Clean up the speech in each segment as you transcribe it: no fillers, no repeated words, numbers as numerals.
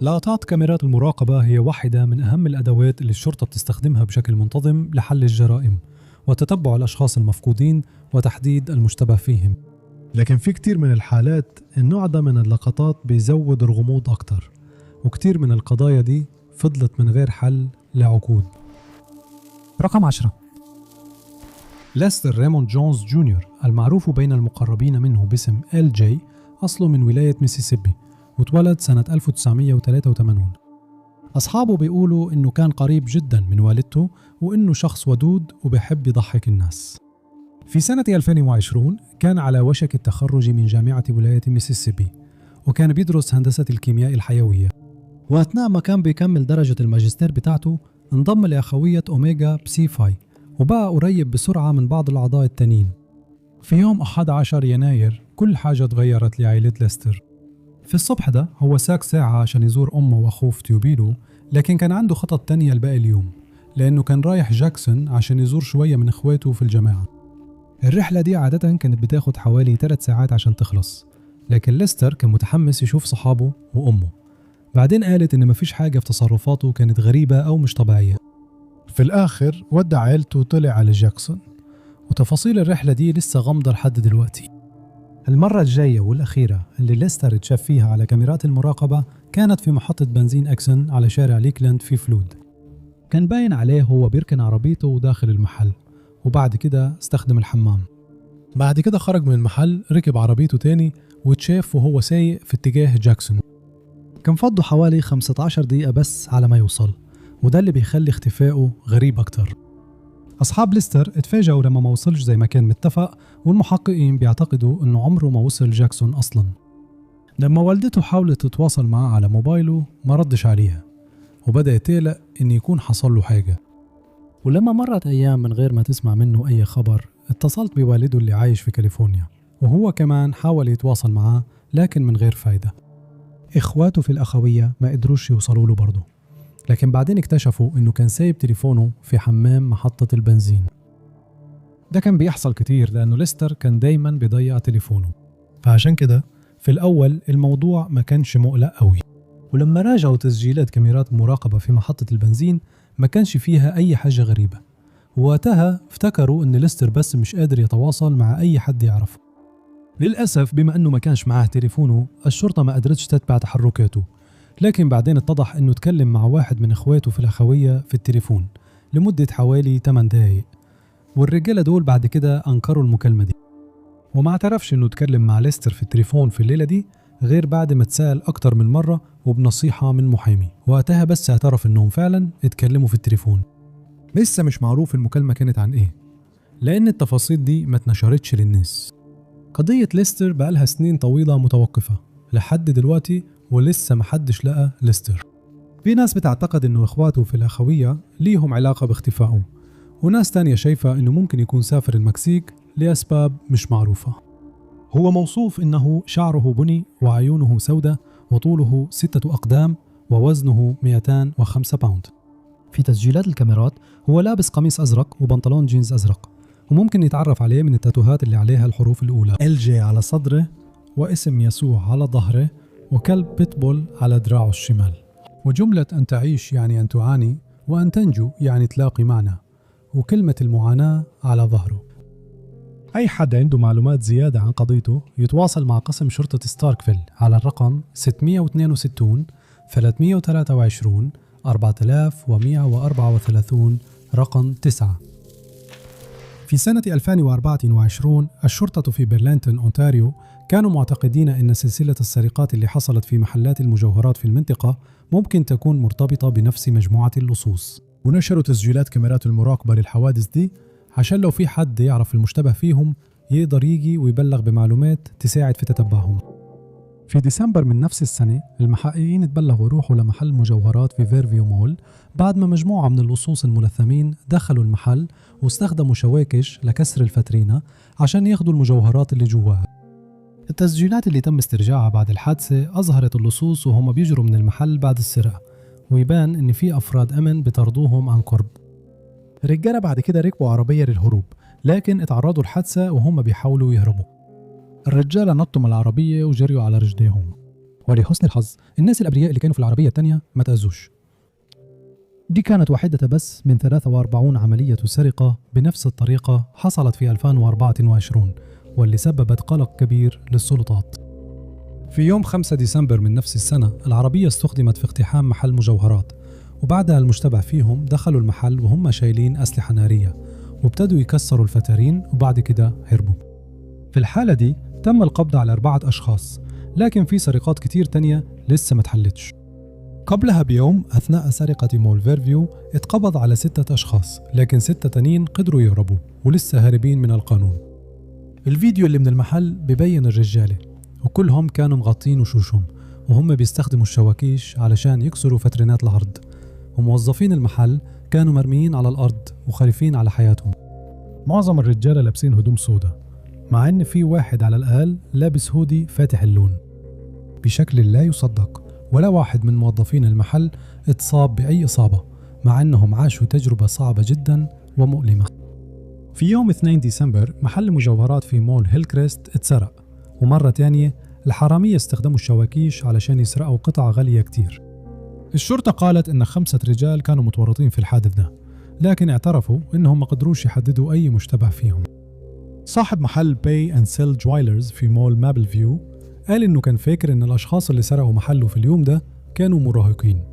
لقطات كاميرات المراقبة هي واحدة من أهم الأدوات اللي الشرطة بتستخدمها بشكل منتظم لحل الجرائم وتتبع الأشخاص المفقودين وتحديد المشتبه فيهم. لكن في كتير من الحالات النوع ده من اللقطات بيزود الغموض أكتر، وكتير من القضايا دي فضلت من غير حل لعقود. رقم 10، ليستر ريموند جونز جونيور المعروف بين المقربين منه باسم ال جي، أصله من ولاية ميسيسيبي واتولد سنة 1983. أصحابه بيقولوا إنه كان قريب جدا من والدته وإنه شخص ودود وبيحب يضحك الناس. في سنة 2020 كان على وشك التخرج من جامعة ولاية ميسيسيبي، وكان بيدرس هندسة الكيمياء الحيوية. وأثناء ما كان بيكمل درجة الماجستير بتاعته انضم لأخوية أوميجا بسي فاي، وبقى قريب بسرعة من بعض الأعضاء التانيين. في يوم 11 يناير كل حاجة اتغيرت لعائلة ليستر. في الصبح ده هو ساق ساعة عشان يزور أمه وأخوه في تيوبيلو، لكن كان عنده خطط تانية لباقي اليوم، لأنه كان رايح جاكسون عشان يزور شوية من إخواته في الجامعة. الرحلة دي عادة كانت بتاخد حوالي 3 ساعات عشان تخلص، لكن ليستر كان متحمس يشوف صحابه وأمه. بعدين قالت إن مفيش حاجة في تصرفاته كانت غريبة أو مش طبيعية. في الآخر ودع عيلته وطلع على جاكسون، وتفاصيل الرحلة دي لسه غامضة لحد دلوقتي. المرة الجاية والأخيرة اللي ليستر اتشاف فيها على كاميرات المراقبة كانت في محطة بنزين أكسون على شارع ليكلاند في فلود. كان باين عليه هو بيركن عربيته وداخل المحل، وبعد كده استخدم الحمام. بعد كده خرج من المحل، ركب عربيته تاني واتشاف وهو سايق في اتجاه جاكسون. كان فضوا حوالي 15 دقيقة بس على ما يوصل، وده اللي بيخلي اختفائه غريب أكتر. أصحاب ليستر اتفاجئوا لما ما وصلش زي ما كان متفق، والمحققين بيعتقدوا إنه عمره ما وصل جاكسون أصلا. لما والدته حاولت تتواصل معاه على موبايله ما ردش عليها، وبدأت تقلق إن يكون حصل له حاجة. ولما مرت أيام من غير ما تسمع منه أي خبر، اتصلت بوالده اللي عايش في كاليفورنيا، وهو كمان حاول يتواصل معاه لكن من غير فايدة. إخواته في الأخوية ما قدروش يوصلوا له برضه، لكن بعدين اكتشفوا إنه كان سايب تليفونه في حمام محطة البنزين. ده كان بيحصل كتير لأنه ليستر كان دايما بيضيع تليفونه، فعشان كده في الأول الموضوع ما كانش مقلق قوي. ولما راجعوا تسجيلات كاميرات مراقبة في محطة البنزين ما كانش فيها أي حاجة غريبة، ووقتها افتكروا إن ليستر بس مش قادر يتواصل مع أي حد يعرفه. للأسف بما أنه ما كانش معاه تليفونه الشرطة ما قدرتش تتبع تحركاته، لكن بعدين اتضح أنه اتكلم مع واحد من إخواته في الأخوية في التليفون لمدة حوالي 8 دقايق، والرجالة دول بعد كده أنكروا المكالمة دي. وما اعترفش أنه اتكلم مع ليستر في التليفون في الليلة دي غير بعد ما اتسأل أكتر من مرة وبنصيحة من محامي، وقتها بس اعترف أنهم فعلا اتكلموا في التليفون. لسه مش معروف المكالمة كانت عن إيه، لأن التفاصيل دي ما اتنشرتش للناس. قضية ليستر بقالها سنين طويلة متوقفة لحد دلوقتي، ولسه محدش لقى ليستر. في ناس بتعتقد انه اخواته في الاخوية ليهم علاقة باختفائه، وناس تانية شايفة انه ممكن يكون سافر المكسيك لأسباب مش معروفة. هو موصوف انه شعره بني وعيونه سوداء وطوله 6 أقدام ووزنه 205 pound. في تسجيلات الكاميرات هو لابس قميص أزرق وبنطلون جينز أزرق، وممكن يتعرف عليه من التاتوهات اللي عليها الحروف الأولى LJ على صدره، واسم يسوع على ظهره، وكلب بيتبول على دراعه الشمال. وجملة أن تعيش يعني أن تعاني، وأن تنجو يعني تلاقي معنى، وكلمة المعاناة على ظهره. أي حد عنده معلومات زيادة عن قضيته يتواصل مع قسم شرطة ستاركفيل على الرقم 662 323 4134 رقم 9. في سنة 2024 الشرطة في برلينتون أونتاريو كانوا معتقدين أن سلسلة السرقات اللي حصلت في محلات المجوهرات في المنطقة ممكن تكون مرتبطة بنفس مجموعة اللصوص، ونشروا تسجيلات كاميرات المراقبة للحوادث دي عشان لو في حد يعرف المشتبه فيهم يقدر يجي ويبلغ بمعلومات تساعد في تتبعهم. في ديسمبر من نفس السنة المحققين اتبلغوا يروحوا لمحل مجوهرات في فيرفيو مول بعد ما مجموعة من اللصوص الملثمين دخلوا المحل واستخدموا شواكش لكسر الفترينة عشان ياخدوا المجوهرات اللي جواها. التسجيلات اللي تم استرجاعها بعد الحادثة أظهرت اللصوص وهم بيجروا من المحل بعد السرقة، ويبان إن في أفراد أمن بطردوهم عن قرب. الرجالة بعد كده ركبوا عربية للهروب، لكن اتعرضوا لحادثة وهم بيحاولوا يهربوا. الرجالة نطوا من العربية وجريوا على رجليهم، ولحسن الحظ الناس الأبرياء اللي كانوا في العربية التانية ما تأذوش. دي كانت واحدة بس من 43 عملية سرقة بنفس الطريقة حصلت في 2024، واللي سببت قلق كبير للسلطات. في يوم 5 ديسمبر من نفس السنة العربية استخدمت في اقتحام محل مجوهرات، وبعدها المشتبه فيهم دخلوا المحل وهم شايلين أسلحة نارية وابتدوا يكسروا الفتارين، وبعد كده هربوا. في الحالة دي تم القبض على 4 أشخاص، لكن في سرقات كتير تانية لسه ما اتحلتش. قبلها بيوم أثناء سرقة مول فيرفيو اتقبض على 6 أشخاص، لكن 6 تانيين قدروا يهربوا ولسه هاربين من القانون. الفيديو اللي من المحل ببين الرجالة وكلهم كانوا مغطين وشوشهم وهم بيستخدموا الشواكيش علشان يكسروا فترينات العرض، وموظفين المحل كانوا مرميين على الأرض وخايفين على حياتهم. معظم الرجالة لابسين هدوم سوداء، مع إن في واحد على الأقل لابس هودي فاتح اللون. بشكل لا يصدق ولا واحد من موظفين المحل اتصاب بأي إصابة، مع أنهم عاشوا تجربة صعبة جدا ومؤلمة. في يوم 2 ديسمبر محل مجوهرات في مول هيلكريست اتسرق، ومرة تانية الحرامية استخدموا الشواكيش علشان يسرقوا قطع غالية كتير. الشرطة قالت إن 5 رجال كانوا متورطين في الحادث ده، لكن اعترفوا إنهم ما قدروش يحددوا أي مشتبه فيهم. صاحب محل Buy and Sell Jewelers في مول مابل فيو قال إنه كان فاكر إن الأشخاص اللي سرقوا محله في اليوم ده كانوا مراهقين،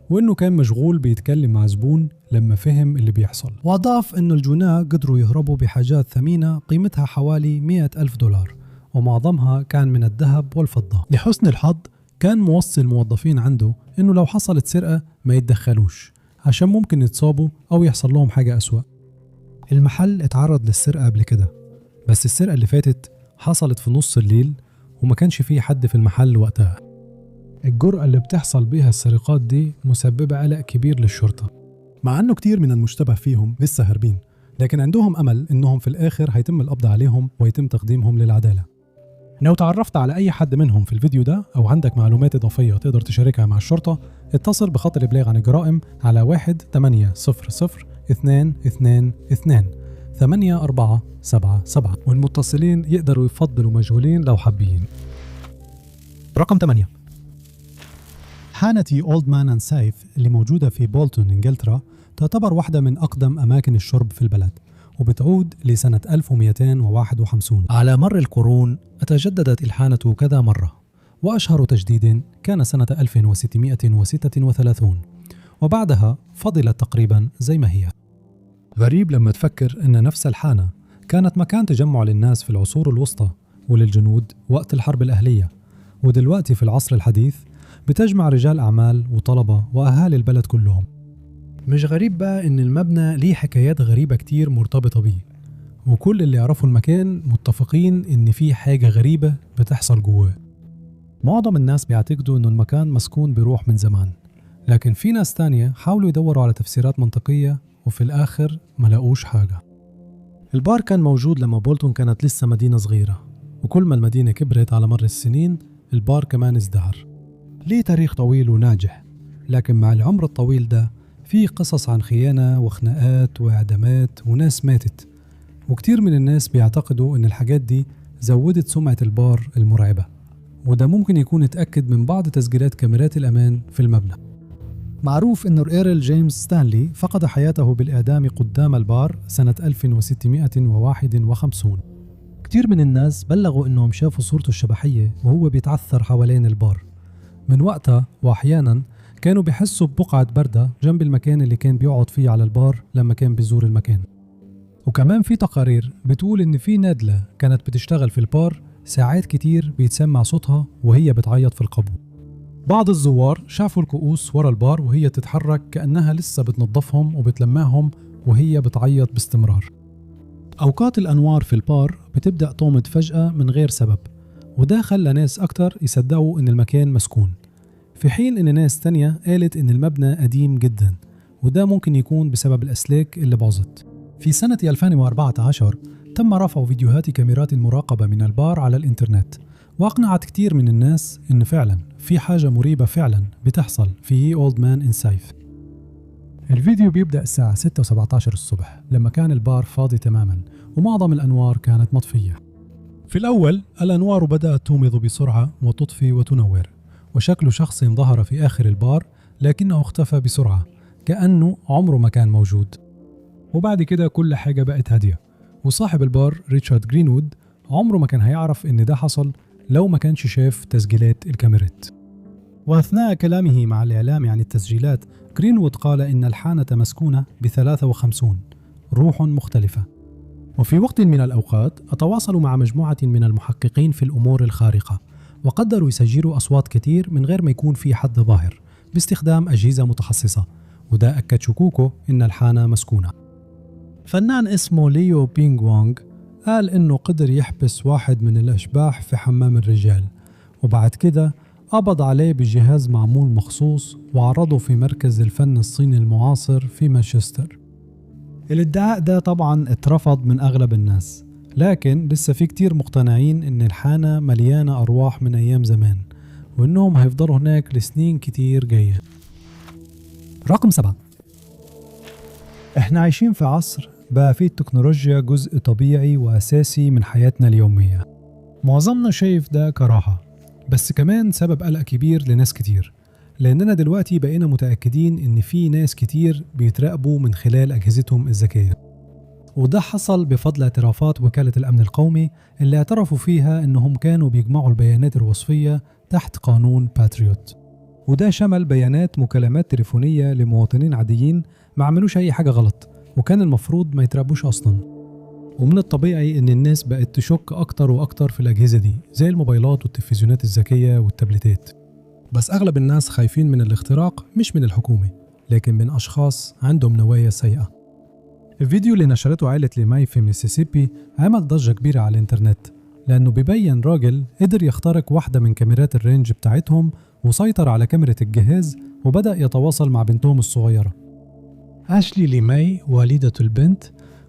وإنه كان مشغول بيتكلم مع زبون لما فهم اللي بيحصل. وأضاف إنه الجناة قدروا يهربوا بحاجات ثمينة قيمتها حوالي $100,000، ومعظمها كان من الذهب والفضة. لحسن الحظ كان موصي الموظفين عنده إنه لو حصلت سرقة ما يتدخلوش عشان ممكن يتصابوا أو يحصل لهم حاجة أسوأ. المحل اتعرض للسرقة قبل كده، بس السرقة اللي فاتت حصلت في نص الليل وما كانش فيه حد في المحل وقتها. الجرأة اللي بتحصل بيها السرقات دي مسببة قلق كبير للشرطة، مع أنه كتير من المشتبه فيهم لسه هاربين، لكن عندهم أمل إنهم في الآخر هيتم القبض عليهم ويتم تقديمهم للعدالة. لو تعرفت على أي حد منهم في الفيديو ده أو عندك معلومات إضافية تقدر تشاركها مع الشرطة، اتصل بخط الإبلاغ عن الجرائم على 1-800-222-8477، والمتصلين يقدروا يفضلوا مجهولين لو حابين. رقم 8، حانة Old Man and Scythe اللي موجودة في بولتون إنجلترا تعتبر واحدة من أقدم أماكن الشرب في البلد، وبتعود لسنة 1251. على مر القرون تجددت الحانة كذا مرة، وأشهر تجديد كان سنة 1636، وبعدها فضلت تقريبا زي ما هي. غريب لما تفكر أن نفس الحانة كانت مكان تجمع للناس في العصور الوسطى وللجنود وقت الحرب الأهلية، ودلوقتي في العصر الحديث بتجمع رجال أعمال وطلبة وأهالي البلد كلهم. مش غريب بقى إن المبنى ليه حكايات غريبة كتير مرتبطة بيه، وكل اللي يعرفوا المكان متفقين إن في حاجة غريبة بتحصل جواه. معظم الناس بيعتقدوا إنه المكان مسكون بروح من زمان، لكن في ناس تانية حاولوا يدوروا على تفسيرات منطقية وفي الآخر ما لقوش حاجة. البار كان موجود لما بولتون كانت لسه مدينة صغيرة، وكل ما المدينة كبرت على مر السنين البار كمان ازدهر. ليه تاريخ طويل وناجح، لكن مع العمر الطويل ده في قصص عن خيانة وخناقات وإعدامات وناس ماتت، وكتير من الناس بيعتقدوا إن الحاجات دي زودت سمعة البار المرعبة، وده ممكن يكون اتأكد من بعض تسجيلات كاميرات الأمان في المبنى. معروف إنه الإيرل جيمس ستانلي فقد حياته بالإعدام قدام البار سنة 1651. كتير من الناس بلغوا إنهم شافوا صورته الشبحية وهو بيتعثر حوالين البار. من وقتها وأحيانا كانوا بيحسوا ببقعة بردة جنب المكان اللي كان بيقعد فيه على البار لما كان بيزور المكان. وكمان في تقارير بتقول إن في نادلة كانت بتشتغل في البار ساعات كتير بيتسمع صوتها وهي بتعيط في القبو. بعض الزوار شافوا الكؤوس ورا البار وهي تتحرك كأنها لسه بتنظفهم وبتلمعهم وهي بتعيط باستمرار. أوقات الأنوار في البار بتبدأ تومض فجأة من غير سبب، وده خلى ناس أكتر يصدقوا إن المكان مسكون، في حين إن ناس تانية قالت إن المبنى قديم جدا، وده ممكن يكون بسبب الأسلاك اللي باظت. في سنة 2014 تم رفع فيديوهات كاميرات المراقبة من البار على الإنترنت، وأقنعت كتير من الناس إن فعلا في حاجة مريبة فعلا بتحصل في Old Man and Scythe. الفيديو بيبدأ الساعة 6:17 الصبح لما كان البار فاضي تماما ومعظم الأنوار كانت مطفية. في الأول الأنوار بدأت تومض بسرعة وتطفي وتنور، وشكل شخص ظهر في آخر البار لكنه اختفى بسرعة كأنه عمره ما كان موجود. وبعد كده كل حاجة بقت هادية، وصاحب البار ريتشارد جرينوود عمره ما كان هيعرف إن ده حصل لو ما كانش شاف تسجيلات الكاميرات. وأثناء كلامه مع الإعلام عن التسجيلات، جرينوود قال إن الحانة مسكونة ب53 روح مختلفة. وفي وقت من الأوقات أتواصل مع مجموعة من المحققين في الأمور الخارقة، وقدروا يسجلوا أصوات كتير من غير ما يكون في حد ظاهر باستخدام أجهزة متخصصة، وده أكد شكوكه إن الحانة مسكونة. فنان اسمه ليو بينغ وانغ قال إنه قدر يحبس واحد من الأشباح في حمام الرجال، وبعد كده قبض عليه بجهاز معمول مخصوص وعرضه في مركز الفن الصيني المعاصر في مانشستر. الادعاء ده طبعا اترفض من أغلب الناس، لكن لسه في كتير مقتنعين إن الحانة مليانة أرواح من أيام زمان، وإنهم هيفضلوا هناك لسنين كتير جاية. رقم 7. احنا عايشين في عصر بقى فيه التكنولوجيا جزء طبيعي وأساسي من حياتنا اليومية. معظمنا شايف ده كراحة، بس كمان سبب قلق كبير لناس كتير، لأننا دلوقتي بقينا متأكدين إن في ناس كتير بيتراقبوا من خلال أجهزتهم الذكية. وده حصل بفضل اعترافات وكالة الأمن القومي اللي اعترفوا فيها إنهم كانوا بيجمعوا البيانات الوصفية تحت قانون باتريوت، وده شمل بيانات مكالمات تليفونية لمواطنين عاديين ما عملوش أي حاجة غلط، وكان المفروض ما يتراقبوش أصلا. ومن الطبيعي إن الناس بقت تشك أكتر وأكتر في الأجهزة دي زي الموبايلات والتلفزيونات الذكية والتابلتات. بس أغلب الناس خايفين من الاختراق مش من الحكومة، لكن من أشخاص عندهم نوايا سيئة. الفيديو اللي نشرته عائلة ليماي في ميسيسيبي عمل ضجة كبيرة على الإنترنت، لأنه بيبين راجل قدر يخترق واحدة من كاميرات الرينج بتاعتهم وسيطر على كاميرا الجهاز وبدأ يتواصل مع بنتهم الصغيرة. أشلي ليماي والدة البنت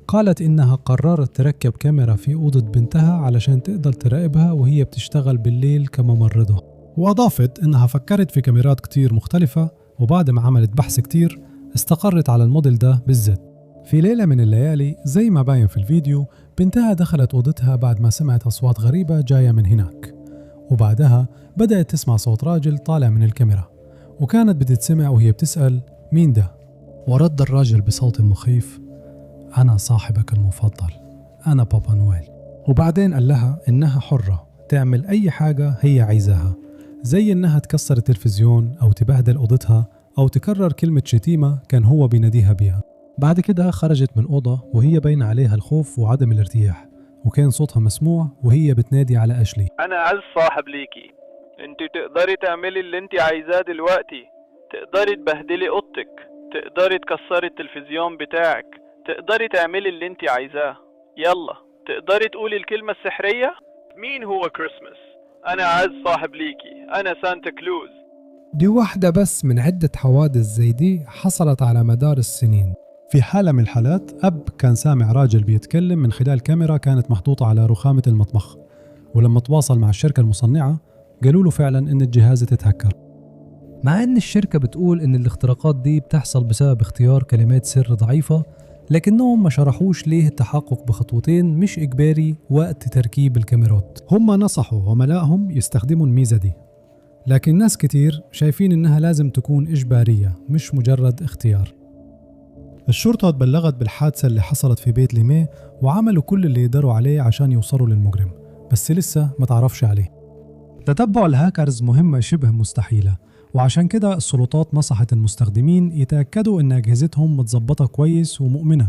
قالت إنها قررت تركب كاميرا في أوضة بنتها علشان تقدر تراقبها وهي بتشتغل بالليل كممرضة، وأضافت إنها فكرت في كاميرات كتير مختلفة، وبعد ما عملت بحث كتير استقرت على الموديل ده بالذات. في ليلة من الليالي زي ما باين في الفيديو، بنتها دخلت أوضتها بعد ما سمعت أصوات غريبة جاية من هناك، وبعدها بدأت تسمع صوت راجل طالع من الكاميرا، وكانت بتتسمع وهي بتسأل مين ده؟ ورد الراجل بصوت مخيف: أنا صاحبك المفضل، أنا بابا نويل. وبعدين قال لها إنها حرة تعمل أي حاجة هي عايزاها، زي إنها تكسر التلفزيون أو تبهدل أوضتها أو تكرر كلمة شتيمة كان هو بيناديها بيها. بعد كده خرجت من أوضة وهي باين عليها الخوف وعدم الارتياح، وكان صوتها مسموع وهي بتنادي على أشلي: أنا أعز صاحب ليكي، انت تقدري تعملي اللي انت عايزاه دلوقتي، تقدري تبهدلي أوضتك، تقدري تكسري التلفزيون بتاعك، تقدري تعملي اللي انت عايزاه، يلا تقدري تقولي الكلمة السحرية؟ مين هو كريسماس؟ أنا أعز صاحب ليكي، أنا سانتا كلوز. دي واحدة بس من عدة حوادث زي دي حصلت على مدار السنين. في حالة من الحالات أب كان سامع راجل بيتكلم من خلال كاميرا كانت محطوطة على رخامة المطبخ، ولما تواصل مع الشركة المصنعة قالوا له فعلا إن الجهاز اتهكر. مع إن الشركة بتقول إن الاختراقات دي بتحصل بسبب اختيار كلمات سر ضعيفة، لكنهم ما شرحوش ليه التحقق بخطوتين مش إجباري وقت تركيب الكاميرات. هم نصحوا عملائهم يستخدموا الميزة دي، لكن ناس كتير شايفين إنها لازم تكون إجبارية مش مجرد اختيار. الشرطة اتبلغت بالحادثة اللي حصلت في بيت ليمي وعملوا كل اللي يقدروا عليه عشان يوصلوا للمجرم، بس لسه ما تعرفش عليه. تتبع الهاكرز مهمة شبه مستحيلة، وعشان كده السلطات نصحت المستخدمين يتأكدوا إن أجهزتهم متظبطة كويس ومؤمنة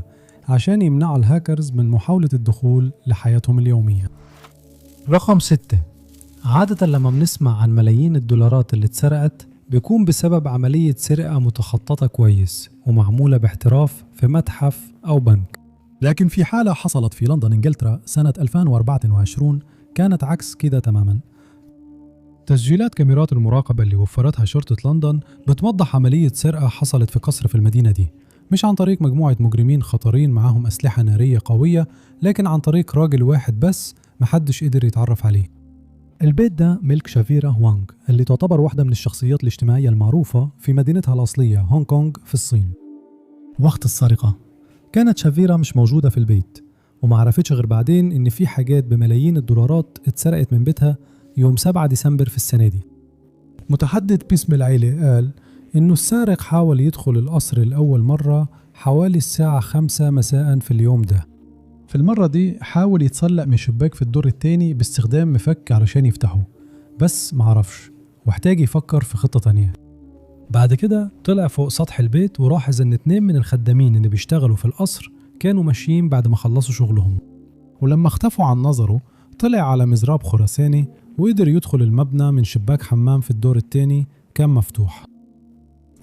عشان يمنعوا الهاكرز من محاولة الدخول لحياتهم اليومية. رقم 6. عادة لما بنسمع عن ملايين الدولارات اللي اتسرقت بيكون بسبب عملية سرقة متخططة كويس ومعمولة باحتراف في متحف أو بنك. لكن في حالة حصلت في لندن إنجلترا سنة 2024 كانت عكس كده تماما. تسجيلات كاميرات المراقبة اللي وفرتها شرطة لندن بتوضح عملية سرقة حصلت في قصر في المدينة دي، مش عن طريق مجموعة مجرمين خطرين معاهم أسلحة نارية قوية، لكن عن طريق راجل واحد بس محدش قدر يتعرف عليه. البيت ده ملك شافيرا هوانغ اللي تعتبر واحدة من الشخصيات الاجتماعية المعروفة في مدينتها الأصلية هونغ كونغ في الصين. وقت السرقة كانت شافيرا مش موجودة في البيت، وما عرفتش غير بعدين إن في حاجات بملايين الدولارات اتسرقت من بيتها يوم 7 ديسمبر في السنة دي. متحدث باسم العيلة قال إنه السارق حاول يدخل القصر لأول مرة حوالي الساعة 5 مساء في اليوم ده. في المرة دي حاول يتسلق من شباك في الدور التاني باستخدام مفك علشان يفتحه، بس معرفش واحتاج يفكر في خطة تانية. بعد كده طلع فوق سطح البيت ولاحظ إن 2 من الخدامين اللي بيشتغلوا في القصر كانوا ماشيين بعد ما خلصوا شغلهم. ولما اختفوا عن نظره طلع على مزراب خرساني وقدر يدخل المبنى من شباك حمام في الدور التاني كان مفتوح.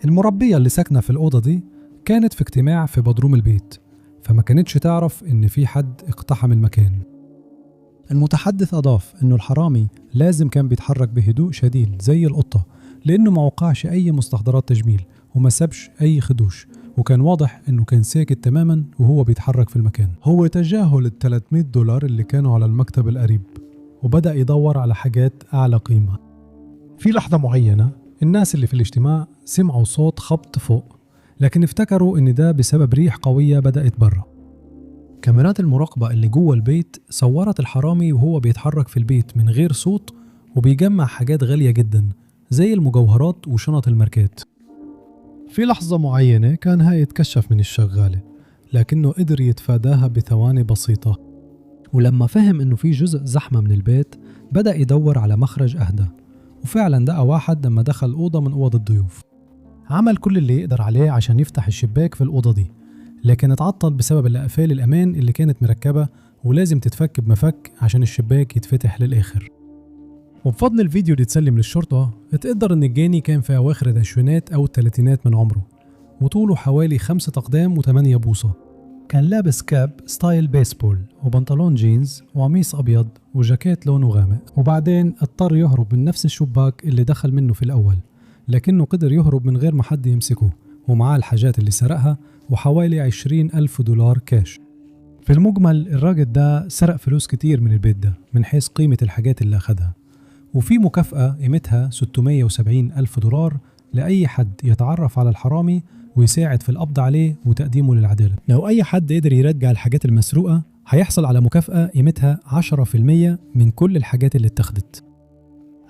المربية اللي ساكنة في الأوضة دي كانت في اجتماع في بدروم البيت، فما كانتش تعرف إن في حد اقتحم المكان. المتحدث أضاف إنه الحرامي لازم كان بيتحرك بهدوء شديد زي القطة، لأنه ما وقعش أي مستحضرات تجميل وما سابش أي خدوش، وكان واضح إنه كان ساكت تماما وهو بيتحرك في المكان. هو تجاهل ال $300 اللي كانوا على المكتب القريب وبدأ يدور على حاجات أعلى قيمة. في لحظة معينة الناس اللي في الاجتماع سمعوا صوت خبط فوق، لكن افتكروا إن ده بسبب ريح قوية بدأت برا. كاميرات المراقبة اللي جوه البيت صورت الحرامي وهو بيتحرك في البيت من غير صوت وبيجمع حاجات غالية جدا زي المجوهرات وشنط الماركات. في لحظة معينة كان هيتكشف من الشغالة، لكنه قدر يتفاداها بثواني بسيطة. ولما فهم إنه في جزء زحمة من البيت بدأ يدور على مخرج أهدى، وفعلا لقى واحد لما دخل أوضة من أوض الضيوف. عمل كل اللي يقدر عليه عشان يفتح الشباك في الأوضة دي، لكن اتعطل بسبب الأقفال الأمان اللي كانت مركبة ولازم تتفك بمفك عشان الشباك يتفتح للآخر. وبفضل الفيديو اللي اتسلم للشرطة اتقدر إن الجاني كان في أواخر العشرينات أو الثلاثينات من عمره، وطوله حوالي 5 أقدام و8 بوصة. كان لابس cap style بيسبول وبنطلون جينز وقميص أبيض وجاكيت لونه غامق. وبعدين اضطر يهرب من نفس الشباك اللي دخل منه في الأول، لكنه قدر يهرب من غير ما حد يمسكه، ومعاه الحاجات اللي سرقها وحوالي $20,000 كاش. في المجمل الراجل ده سرق فلوس كتير من البيت ده من حيث قيمة الحاجات اللي أخدها، وفي مكافأة قيمتها $670,000 لأي حد يتعرف على الحرامي ويساعد في القبض عليه وتقديمه للعدالة. لو أي حد قدر يرجع الحاجات المسروقة هيحصل على مكافأة قيمتها 10% من كل الحاجات اللي اتخذت.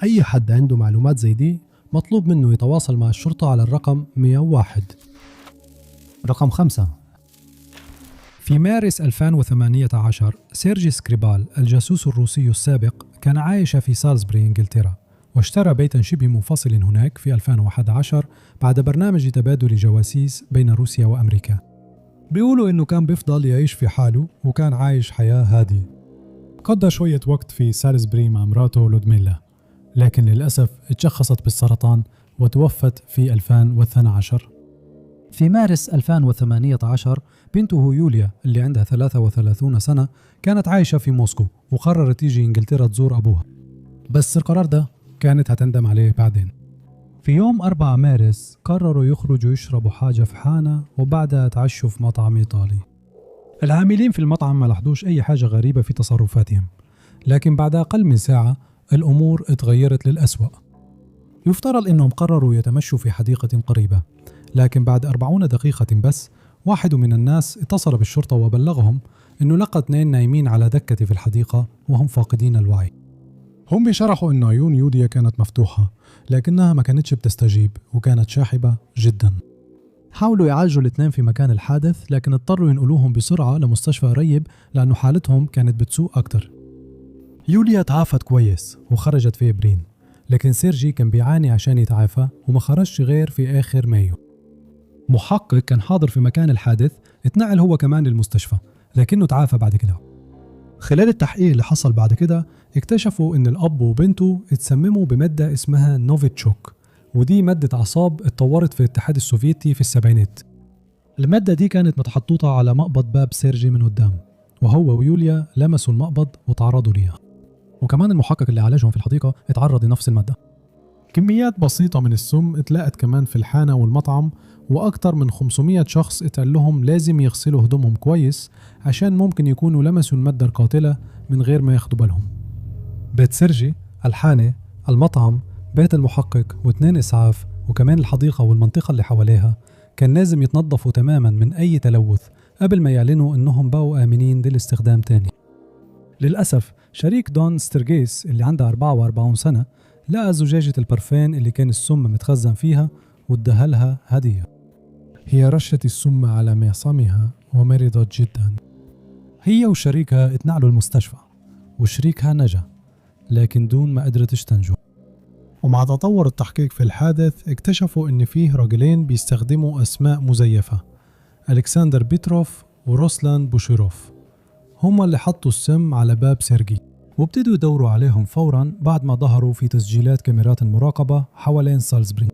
أي حد عنده معلومات زي دي مطلوب منه يتواصل مع الشرطة على الرقم 101. رقم 5. في مارس 2018 سيرجي سكريبال الجاسوس الروسي السابق كان عايش في سالزبري إنجلترا، واشترى بيتا شبه منفصل هناك في 2011 بعد برنامج تبادل جواسيس بين روسيا وأمريكا. بيقولوا إنه كان بيفضل يعيش في حاله وكان عايش حياة هادية. قضى شوية وقت في سالزبري مع مراته لودميلا، لكن للأسف اتشخصت بالسرطان وتوفت في 2012. في مارس 2018 بنته يوليا اللي عندها 33 سنة كانت عايشة في موسكو وقررت تيجي إنجلترا تزور أبوها، بس القرار ده كانت هتندم عليه بعدين. في يوم 4 مارس قرروا يخرجوا يشربوا حاجة في حانة وبعدها تعشوا في مطعم إيطالي. العاملين في المطعم ما لاحظوش أي حاجة غريبة في تصرفاتهم، لكن بعد أقل من ساعة الأمور اتغيرت للأسوأ. يفترض أنهم قرروا يتمشوا في حديقة قريبة، لكن بعد 40 دقيقة بس واحد من الناس اتصل بالشرطة وبلغهم أنه لقى 2 نايمين على دكة في الحديقة وهم فاقدين الوعي. هم بيشرحوا أن عيون يوديا كانت مفتوحة لكنها ما كانتش بتستجيب وكانت شاحبة جدا. حاولوا يعالجوا الاثنين في مكان الحادث، لكن اضطروا ينقلوهم بسرعة لمستشفى قريب لأنه حالتهم كانت بتسوء أكتر. يوليا تعافت كويس وخرجت في إبريل، لكن سيرجي كان بيعاني عشان يتعافى وما خرجش غير في آخر مايو. محقق كان حاضر في مكان الحادث اتنقل هو كمان للمستشفى، لكنه تعافى بعد كده. خلال التحقيق اللي حصل بعد كده اكتشفوا ان الاب وبنته اتسمموا بمادة اسمها نوفيتشوك، ودي مادة اعصاب اتطورت في الاتحاد السوفيتي في السبعينات. المادة دي كانت متحطوطة على مقبض باب سيرجي من قدام، وهو ويوليا لمسوا المقبض وتعرضوا ليها. وكمان المحقق اللي عالجهم في الحديقة اتعرض لنفس المادة. كميات بسيطة من السم اتلاقت كمان في الحانة والمطعم، وأكتر من 500 شخص اتقال لهم لازم يغسلوا هدومهم كويس عشان ممكن يكونوا لمسوا المادة القاتلة من غير ما ياخدوا بالهم. بيت سيرجي، الحانة، المطعم، بيت المحقق و2 إسعاف، وكمان الحديقة والمنطقة اللي حواليها كان لازم يتنظفوا تماما من أي تلوث قبل ما يعلنوا إنهم بقوا آمنين للاستخدام تاني. للأسف شريك دون سترجيس اللي عندها 44 سنة لقى زجاجة البرفان اللي كان السم متخزن فيها واداها هدية. هي رشت السم على معصمها ومرضت جدا. هي وشريكها اتنقلوا المستشفى، وشريكها نجا لكن دون ما قدرتش تنجو. ومع تطور التحقيق في الحادث اكتشفوا إن فيه رجلين بيستخدموا أسماء مزيفة، ألكسندر بيتروف وروسلان بوشيروف، هما اللي حطوا السم على باب سيرجي، وابتدوا يدوروا عليهم فورا بعد ما ظهروا في تسجيلات كاميرات المراقبة حوالين سالزبري.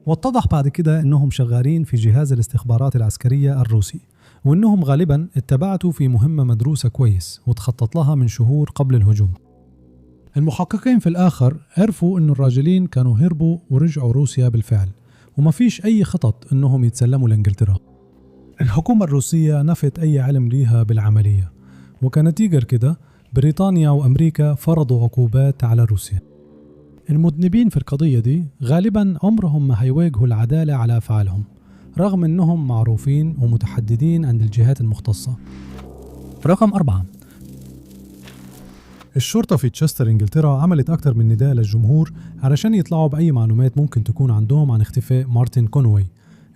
واتضح بعد كده إنهم شغالين في جهاز الاستخبارات العسكرية الروسي، وإنهم غالبا اتبعتوا في مهمة مدروسة كويس وتخطط لها من شهور قبل الهجوم. المحققين في الآخر عرفوا إن الراجلين كانوا هربوا ورجعوا روسيا بالفعل، وما فيش أي خطط إنهم يتسلموا لإنجلترا. الحكومة الروسية نفت أي علم ليها بالعملية، وكنتيجة لكده بريطانيا وأمريكا فرضوا عقوبات على روسيا. المذنبين في القضية دي غالبا عمرهم ما هيواجهوا العدالة على أفعالهم، رغم أنهم معروفين ومتحددين عند الجهات المختصة. رقم 4، الشرطة في تشستر إنجلترا عملت أكتر من نداء للجمهور علشان يطلعوا بأي معلومات ممكن تكون عندهم عن اختفاء مارتن كونوي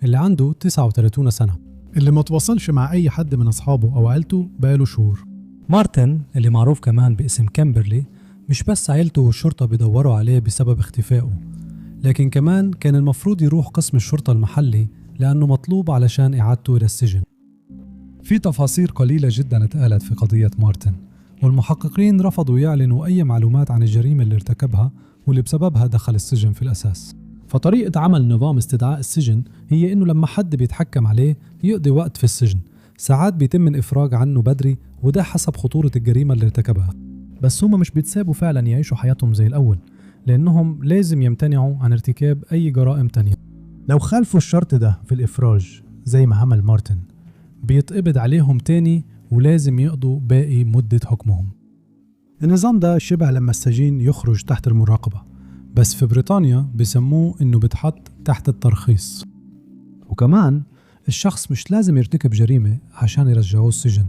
اللي عنده 39 سنة، اللي ما تواصلش مع أي حد من أصحابه أو عيلته بقاله شهور. مارتن اللي معروف كمان باسم كامبرلي مش بس عيلته والشرطة بيدوروا عليه بسبب اختفائه، لكن كمان كان المفروض يروح قسم الشرطة المحلي لأنه مطلوب علشان إعادته إلى السجن. في تفاصيل قليلة جدا اتقالت في قضية مارتن، والمحققين رفضوا يعلنوا أي معلومات عن الجريمة اللي ارتكبها واللي بسببها دخل السجن في الأساس. فطريقة عمل نظام استدعاء السجن هي إنه لما حد بيتحكم عليه يقضي وقت في السجن، ساعات بيتم الإفراج عنه بدري، وده حسب خطورة الجريمة اللي ارتكبها. بس هما مش بيتسابوا فعلا يعيشوا حياتهم زي الأول، لأنهم لازم يمتنعوا عن ارتكاب أي جرائم تانية. لو خالفوا الشرط ده في الإفراج زي ما عمل مارتن بيتقبض عليهم تاني ولازم يقضوا باقي مدة حكمهم. النظام ده شبه لما السجين يخرج تحت المراقبة، بس في بريطانيا بيسموه إنه بيتحط تحت الترخيص. وكمان الشخص مش لازم يرتكب جريمة عشان يرجعوه السجن،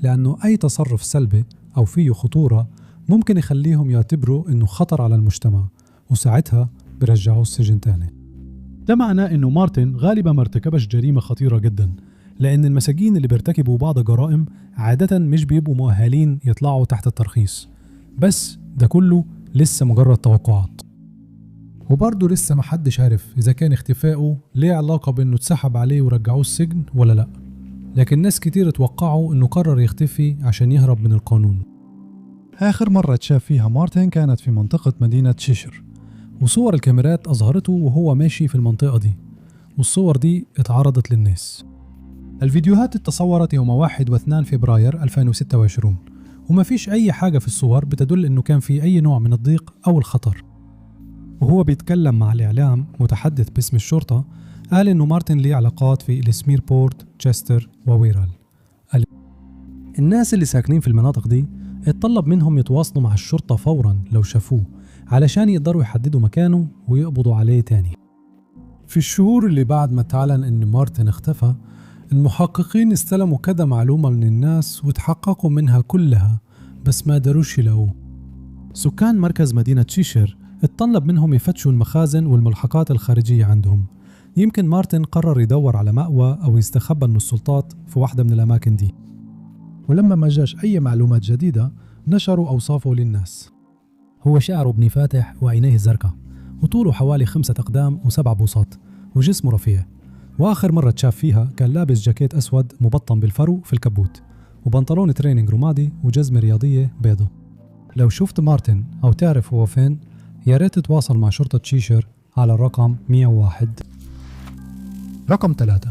لأنه أي تصرف سلبي أو فيه خطورة ممكن يخليهم يعتبروا إنه خطر على المجتمع، وساعتها برجعوه السجن تاني. ده معناه إنه مارتن غالبا ما ارتكبش جريمة خطيرة جدا، لأن المساجين اللي بيرتكبوا بعض الجرائم عادة مش بيبقوا مؤهلين يطلعوا تحت الترخيص. بس ده كله لسه مجرد توقعات، وبرضه لسه محدش عارف إذا كان اختفائه ليه علاقة بإنه اتسحب عليه ورجعوه السجن ولا لأ، لكن ناس كتير اتوقعوا إنه قرر يختفي عشان يهرب من القانون. آخر مرة اتشاف فيها مارتن كانت في منطقة مدينة تشيشر، وصور الكاميرات أظهرته وهو ماشي في المنطقة دي، والصور دي اتعرضت للناس. الفيديوهات اتصورت يوم 1 و2 فبراير 2026، وما فيش أي حاجة في الصور بتدل إنه كان في أي نوع من الضيق أو الخطر. وهو بيتكلم مع الإعلام متحدث باسم الشرطة قال إنه مارتن ليه علاقات في إليسمير بورت، تشستر وويرال. الناس اللي ساكنين في المناطق دي اتطلب منهم يتواصلوا مع الشرطة فورا لو شافوه علشان يقدروا يحددوا مكانه ويقبضوا عليه تاني. في الشهور اللي بعد ما تعلن إن مارتن اختفى، المحققين استلموا كذا معلومة من الناس وتحققوا منها كلها، بس ما قدروش يلاقوه. سكان مركز مدينة تشيشر اتطلب منهم يفتشوا المخازن والملحقات الخارجية عندهم. يمكن مارتن قرر يدور على مأوى أو يستخبى من السلطات في واحدة من الأماكن دي. ولما ما جاش أي معلومات جديدة نشروا أوصافه للناس. هو شعره بني فاتح وعينيه زرقاء، وطوله حوالي 5 أقدام و7 بوصات، وجسمه رفيع. وآخر مرة تشاف فيها كان لابس جاكيت أسود مبطن بالفرو في الكبوت، وبنطلون training رمادي، وجزمة رياضية بيضة. لو شفت مارتن أو تعرف هو فين، يا ريت تتواصل مع شرطة تشيشر على الرقم 101. رقم 3،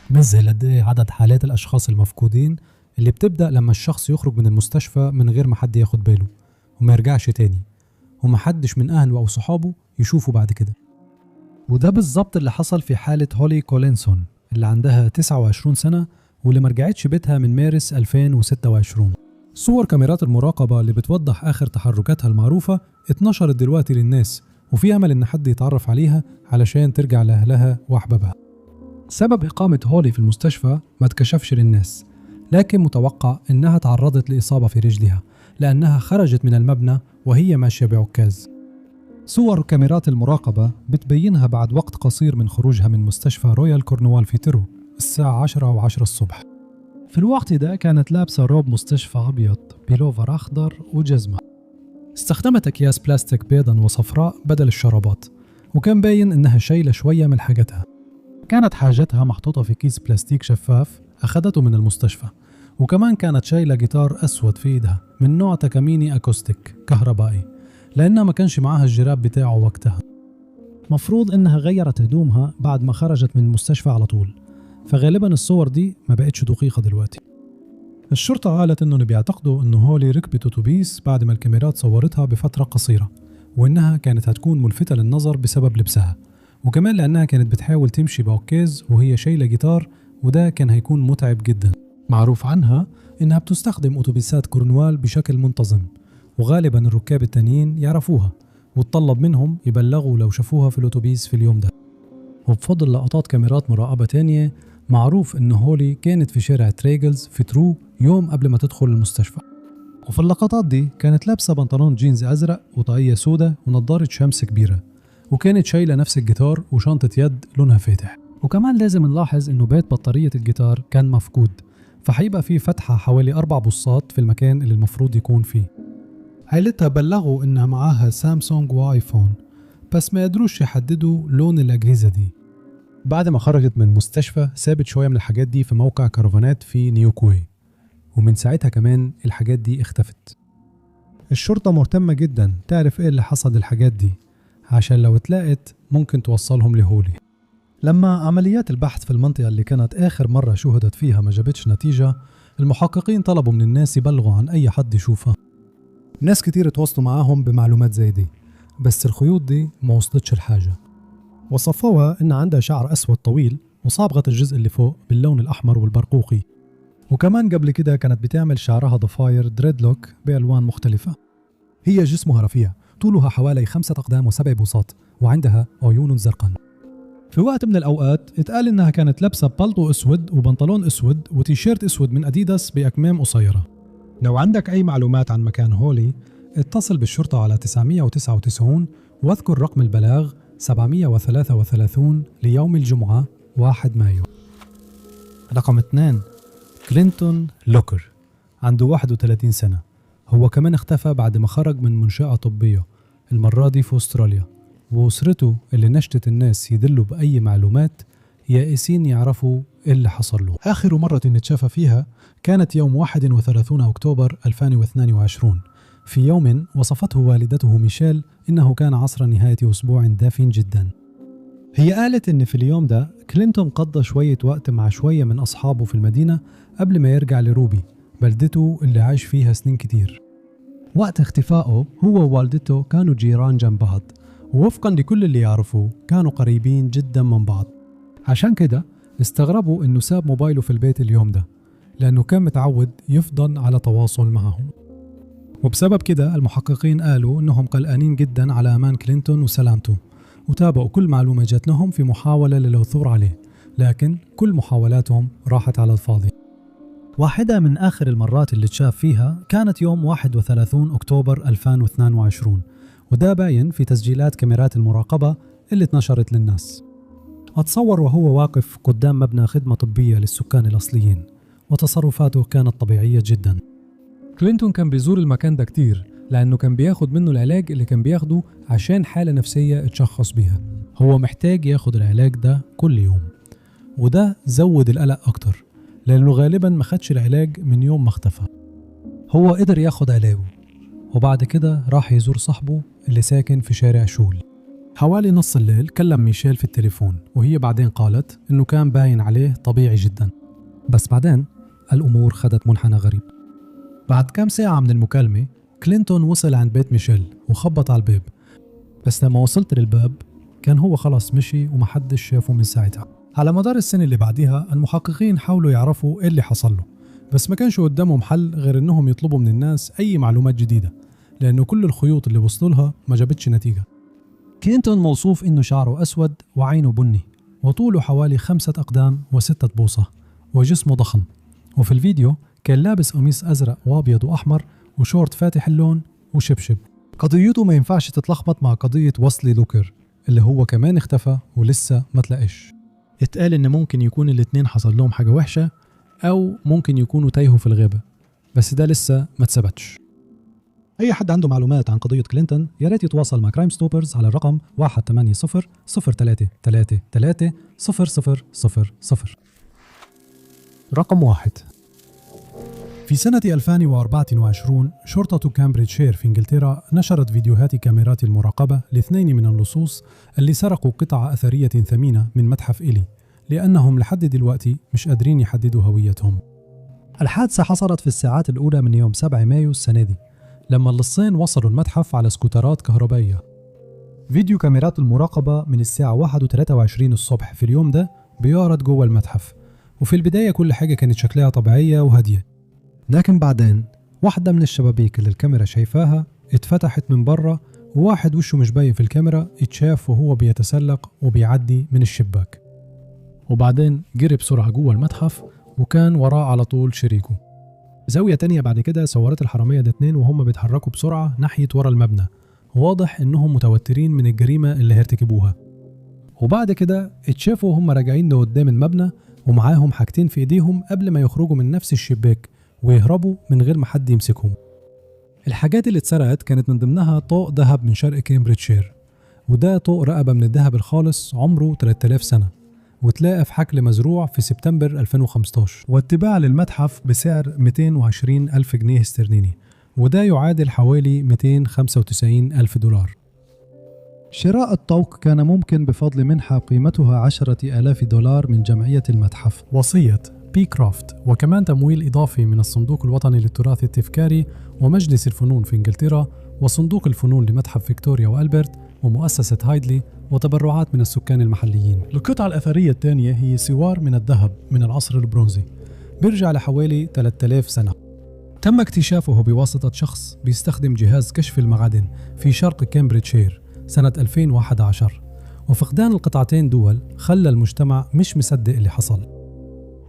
مذهل قد إيه عدد حالات الأشخاص المفقودين اللي بتبدأ لما الشخص يخرج من المستشفى من غير ما حد ياخد باله وما يرجعش تاني، ومحدش من أهله أو صحابه يشوفه بعد كده. وده بالظبط اللي حصل في حالة هولي كولينسون اللي عندها 29 سنة واللي مرجعتش بيتها من مارس 2026. صور كاميرات المراقبة اللي بتوضح آخر تحركاتها المعروفة اتنشرت دلوقتي للناس، وفي أمل إن حد يتعرف عليها علشان ترجع لأهلها وأحبابها. سبب إقامة هولي في المستشفى ما اتكشفش للناس، لكن متوقع إنها تعرضت لإصابة في رجلها لأنها خرجت من المبنى وهي ماشية بعكاز. صور كاميرات المراقبة بتبينها بعد وقت قصير من خروجها من مستشفى رويال كورنوال في ترو الساعة 10:10 الصبح. في الوقت ده كانت لابسة روب مستشفى أبيض، بلوفر أخضر وجزمة. استخدمت أكياس بلاستيك بيضا وصفراء بدل الشرابات، وكان باين إنها شايلة شوية من حاجتها. كانت حاجتها محطوطة في كيس بلاستيك شفاف أخذته من المستشفى، وكمان كانت شايلة جيتار أسود في إيدها من نوع تاكاميني acoustic كهربائي، لأنها ما كانش معاها الجراب بتاعه وقتها. مفروض إنها غيرت هدومها بعد ما خرجت من المستشفى على طول، فغالبا الصور دي ما بقتش دقيقة دلوقتي. الشرطة قالت إنهم بيعتقدوا إنه هولي ركبت أتوبيس بعد ما الكاميرات صورتها بفترة قصيرة، وإنها كانت هتكون ملفتة للنظر بسبب لبسها، وكمان لأنها كانت بتحاول تمشي بعكاز وهي شايلة جيتار، وده كان هيكون متعب جدا. معروف عنها إنها بتستخدم أتوبيسات كورنوال بشكل منتظم، وغالبا الركاب التانيين يعرفوها، وتطلب منهم يبلغوا لو شافوها في الأتوبيس في اليوم ده. وبفضل لقطات كاميرات مراقبة تانية، معروف إن هولي كانت في شارع تريجلز في ترو يوم قبل ما تدخل المستشفى. وفي اللقطات دي كانت لابسة بنطلون جينز أزرق وطاقية سودة ونظارة شمس كبيرة، وكانت شايلة نفس الجيتار وشنطة يد لونها فاتح. وكمان لازم نلاحظ إنه بيت بطارية الجيتار كان مفقود، فحيبقى فيه فتحة حوالي 4 بوصات في المكان اللي المفروض يكون فيه. عائلتها بلغوا إنها معاها سامسونج وآيفون، بس ما قدروش يحددوا لون الأجهزة دي. بعد ما خرجت من المستشفى سابت شوية من الحاجات دي في موقع كرفانات في نيوكوي، ومن ساعتها كمان الحاجات دي اختفت. الشرطة مهتمة جدا تعرف ايه اللي حصل للحاجات دي، عشان لو اتلاقت ممكن توصلهم لهولي. لما عمليات البحث في المنطقة اللي كانت آخر مرة شوهدت فيها ما جابتش نتيجة، المحققين طلبوا من الناس يبلغوا عن أي حد يشوفها. ناس كتير اتواصلوا معاهم بمعلومات زي دي، بس الخيوط دي ما وصلتش لحاجة. وصفوها إن عندها شعر أسود طويل وصابغة الجزء اللي فوق باللون الأحمر والبرقوقي، وكمان قبل كده كانت بتعمل شعرها ضفاير dreadlock بألوان مختلفة. هي جسمها رفيع، طولها حوالي 5 أقدام و7 بوصات، وعندها عيون زرقاء. في وقت من الأوقات اتقال إنها كانت لابسة بالطو أسود وبنطلون أسود وتيشيرت أسود من أديداس بأكمام قصيرة. لو عندك أي معلومات عن مكان هولي اتصل بالشرطة على 999 واذكر رقم البلاغ 733 ليوم الجمعة 1 مايو. رقم 2، كلينتون لوكر، عنده 31 سنة. هو كمان اختفى بعد ما خرج من منشأة طبية، المرة دي في أستراليا، وأسرته اللي نشتت الناس يدلوا بأي معلومات يائسين يعرفوا إيه اللي حصل له. آخر مرة اتشاف فيها كانت يوم 31 أكتوبر 2022، في يوم وصفته والدته ميشيل إنه كان عصر نهاية أسبوع دافٍ جدا. هي قالت إن في اليوم ده كلينتون قضى شوية وقت مع شوية من أصحابه في المدينة قبل ما يرجع لروبي، بلدته اللي عاش فيها سنين كتير. وقت اختفائه هو ووالدته كانوا جيران جنب بعض، ووفقا لكل اللي يعرفوه كانوا قريبين جدا من بعض. عشان كده استغربوا إنه ساب موبايله في البيت اليوم ده، لأنه كان متعود يفضل على تواصل معهم. وبسبب كده المحققين قالوا إنهم قلقانين جدا على أمان كلينتون وسلامته، وتابعوا كل معلومة جات لهم في محاولة للعثور عليه، لكن كل محاولاتهم راحت على الفاضي. واحدة من آخر المرات اللي تشاف فيها كانت يوم 31 أكتوبر 2022، وده باين في تسجيلات كاميرات المراقبة اللي اتنشرت للناس. أتصور وهو واقف قدام مبنى خدمة طبية للسكان الأصليين، وتصرفاته كانت طبيعية جدا. كلينتون كان بيزور المكان ده كتير لأنه كان بياخد منه العلاج اللي كان بياخده عشان حالة نفسية اتشخص بيها. هو محتاج ياخد العلاج ده كل يوم، وده زود القلق أكتر لأنه غالبا ما خدش العلاج من يوم ما اختفى. هو قدر ياخد علاجه، وبعد كده راح يزور صاحبه اللي ساكن في شارع شول. حوالي نص الليل كلم ميشيل في التليفون، وهي بعدين قالت إنه كان باين عليه طبيعي جدا، بس بعدين الأمور خدت منحنى غريب. بعد كام ساعة من المكالمة كلينتون وصل عند بيت ميشيل وخبط على الباب، بس لما وصلت للباب كان هو خلاص مشي ومحدش شافه من ساعتها. على مدار السنة اللي بعديها المحققين حاولوا يعرفوا ايه اللي حصل له، بس ما كانش قدامهم حل غير انهم يطلبوا من الناس اي معلومات جديدة، لانه كل الخيوط اللي وصلوا لها ما جابتش نتيجة. كلينتون موصوف انه شعره اسود وعينه بني، وطوله حوالي 5 أقدام و6 بوصة، وجسمه ضخم. وفي الفيديو كان لابس قميص ازرق وابيض واحمر وشورت فاتح اللون وشبشب. قضيته ما ينفعش تتلخبط مع قضية وصلي لوكر اللي هو كمان اختفى ولسه ما تلاقش. اتقال إن ممكن يكون الاتنين حصل لهم حاجة وحشة أو ممكن يكونوا تايهوا في الغابة، بس ده لسه ما اتثبتش. أي حد عنده معلومات عن قضية كلينتون يا ريت يتواصل مع كرايم ستوبرز على الرقم 180 03 33 00 00. رقم 1. في سنة 2024 شرطة كامبريدجشير في إنجلترا نشرت فيديوهات كاميرات المراقبة لاثنين من اللصوص اللي سرقوا قطع أثرية ثمينة من متحف إيلي، لأنهم لحد دلوقتي مش قادرين يحددوا هويتهم. الحادثة حصلت في الساعات الأولى من يوم 7 مايو السنة دي، لما اللصين وصلوا المتحف على سكوترات كهربائية. فيديو كاميرات المراقبة من الساعة 1:23 الصبح في اليوم ده بيعرض جوه المتحف، وفي البداية كل حاجة كانت شكلها طبيعية وهادية، لكن بعدين واحدة من الشبابيك اللي الكاميرا شايفاها اتفتحت من بره، وواحد وشه مش باين في الكاميرا اتشاف وهو بيتسلق وبيعدي من الشباك، وبعدين جري بسرعة جوه المتحف وكان وراه على طول شريكه. زاوية تانية بعد كده صورت الحرامية ده اتنين وهم بيتحركوا بسرعة ناحية ورا المبنى، واضح انهم متوترين من الجريمة اللي هيرتكبوها. وبعد كده اتشافوا وهم راجعين لقدام المبنى ومعاهم حاجتين في ايديهم قبل ما يخرجوا من نفس الشباك ويهربوا من غير ما حد يمسكهم. الحاجات اللي اتسرقت كانت من ضمنها طوق ذهب من شرق كامبريدجشير، وده طوق رقبة من الذهب الخالص عمره 3000 سنة، وتلاقى في حقل مزروع في سبتمبر 2015، واتباع للمتحف بسعر 220 ألف جنيه استرليني، وده يعادل حوالي 295 ألف دولار. شراء الطوق كان ممكن بفضل منحة قيمتها 10,000 دولار من جمعية المتحف، وصية بيكروفت، وكمان تمويل إضافي من الصندوق الوطني للتراث التذكاري ومجلس الفنون في إنجلترا وصندوق الفنون لمتحف فيكتوريا وألبرت ومؤسسة هايدلي، وتبرعات من السكان المحليين. القطعة الأثرية الثانية هي سوار من الذهب من العصر البرونزي، بيرجع لحوالي 3000 سنة. تم اكتشافه بواسطة شخص بيستخدم جهاز كشف المعادن في شرق كامبريدجشير سنة 2011، وفقدان القطعتين دول خلى المجتمع مش مصدق اللي حصل.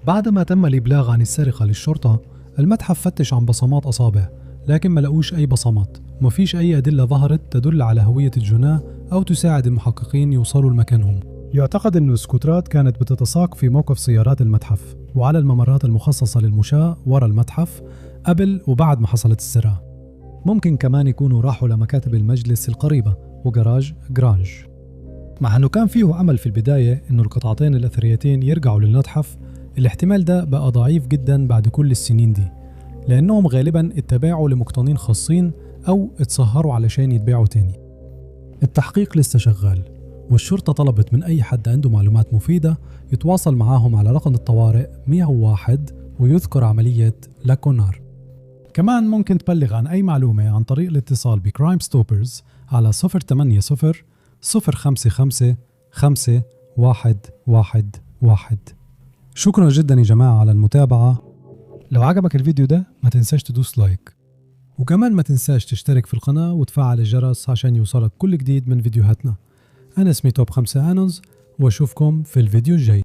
بعدما تم الإبلاغ عن السرقة للشرطة، المتحف فتش عن بصمات أصابع، لكن ما لقوش أي بصمات، ومفيش أي أدلة ظهرت تدل على هوية الجناة أو تساعد المحققين يوصلوا لمكانهم. يعتقد أن السكوترات كانت بتتساق في موقف سيارات المتحف وعلى الممرات المخصصة للمشاة ورا المتحف قبل وبعد ما حصلت السرقة. ممكن كمان يكونوا راحوا لمكاتب المجلس القريبة وجراج جرانج. مع أنه كان فيه أمل في البداية أنه القطعتين الأثريتين يرجعوا للمتحف، الاحتمال ده بقى ضعيف جدا بعد كل السنين دي، لأنهم غالبا اتباعوا لمقتنين خاصين أو اتسهروا علشان يتباعوا تاني. التحقيق لسه شغال، والشرطة طلبت من أي حد عنده معلومات مفيدة يتواصل معاهم على رقم الطوارئ 101 ويذكر عملية لاكونار. كمان ممكن تبلغ عن أي معلومة عن طريق الاتصال بكرايم ستوبرز على 080 055 5111. شكرا جدا يا جماعة على المتابعة. لو عجبك الفيديو ده ما تنساش تدوس like، وكمان ما تنساش تشترك في القناة وتفعل الجرس عشان يوصلك كل جديد من فيديوهاتنا. أنا اسمي توب 5 أنونز، وأشوفكم في الفيديو الجاي.